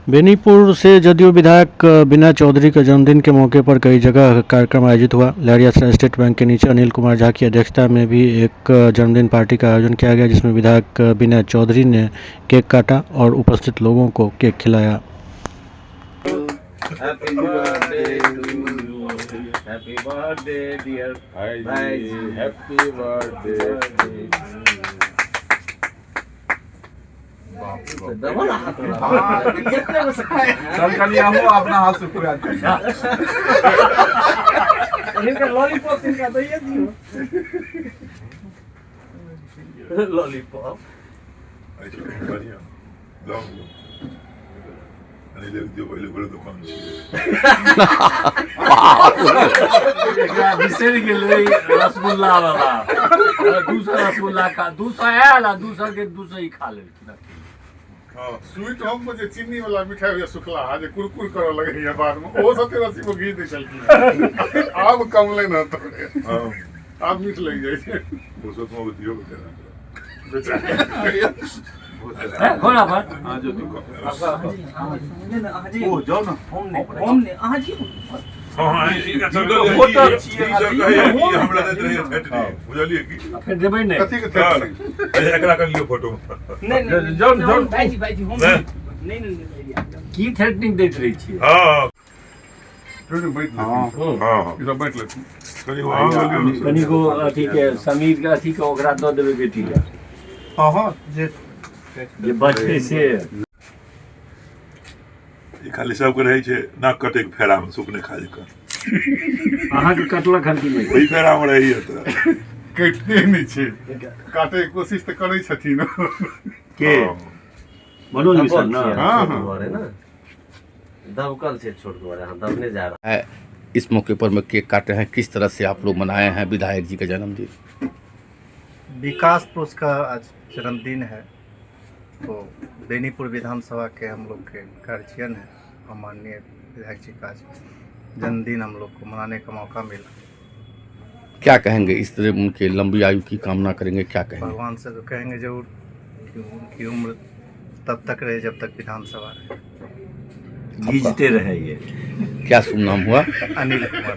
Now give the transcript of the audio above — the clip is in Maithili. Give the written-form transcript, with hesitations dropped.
बेनीपुर से जदयू विधायक विनय चौधरी के जन्मदिन के मौके पर कई जगह कार्यक्रम आयोजित हुआ। लहरियासराय स्टेट बैंक के नीचे अनिल कुमार झा की अध्यक्षता में भी एक जन्मदिन पार्टी का आयोजन किया गया, जिसमें विधायक विनय चौधरी ने केक काटा और उपस्थित लोगों को केक खिलाया। Happy birthday to you. Happy birthday, dear Bhai. Happy birthday. Double हाथ वाला। चल कनि हमहूँ अपना हाथ से पूरा हिनकर लॉलीपॉप तिनका दैये दियौ। लॉलीपॉप। बढ़िया लॉन्ग अनिल दियो पहिले बड़े दुकान छी। एकरा बिसरि गेलै रसगुल्ला वाला। 200 रसगुल्ला खा, 200 आयल आ 200 के 200 ही खा लेलखिन। हाँ। स्वीट होम में जे चीनी वाला मिठाई होइए सुखलाहा जे कुरकुर करऽ लगैए बादमे, ओहो सबके रस्सी पर घीच दै छलखिन। आब कमलै ने तऽ आब मीठ लागि जाइ छै। फुर्सत में दियो बेचारा। घोड़ा पर हाँ जो तू नहि नहि, अहाँ जी। ओ जाओ ना। हम नहि, हम नहि, अहाँ जी। हाँ हाँ, ई सब वोटर छियै। ई सब कहैया कि हमरा दैत रहैया फैक्ट्री, बुझलियै की? फेर देबै नहि। कथी के फैक्ट्री? अच्छा, एकरा कर लियौ फोटो। नहि नहि, जाउ, जाउ। भाईजी, भाईजी, हम नहि। नहि नहि नहि। की थ्रेटनिंग दैत रहै छियै? हाँ। बाँटि लेथिन। हाँ। ई सब बाँटि लेथिन। कनि वहाँ लियौ ने। कनिको अथी के समीर के अथी के ओकरा दऽ देबै बेटी के। हाँ हाँ, जे जे बचतै से। ई खाली सबके रहै छै नाक कटै के फेरा मे, सुपने खा जकाँ। अहाँके कटलक हन कि नहि? ओहि फेरा मे रहैया तऽ कटिते नहि छै, काटैके कोशिश तऽ करै छथिन। के मनोज मिश्र ने? हाँ, हाँ। ना दबकल छै छोट दुआरे, हाँ, दबने जा रहा है। इस मौके पर मैं केक काटे हैं, किस तरह से आप लोग मनाए हैं विधायक जी का जन्मदिन? विकास पुरुष का आज जन्मदिन है तो बेनीपुर विधानसभा के हम लोग के गार्जियन हैं और माननीय विधायक जी का आज जन्मदिन हम लोग को मनाने का मौका मिला। क्या कहेंगे, इस तरह उनके लंबी आयु की कामना करेंगे, क्या कहेंगे? भगवान से तो कहेंगे जरूर कि उनकी उम्र तब तक रहे जब तक विधानसभा रहे। घीचते रहे ये। क्या शुभ नाम हुआ? अनिल कुमार।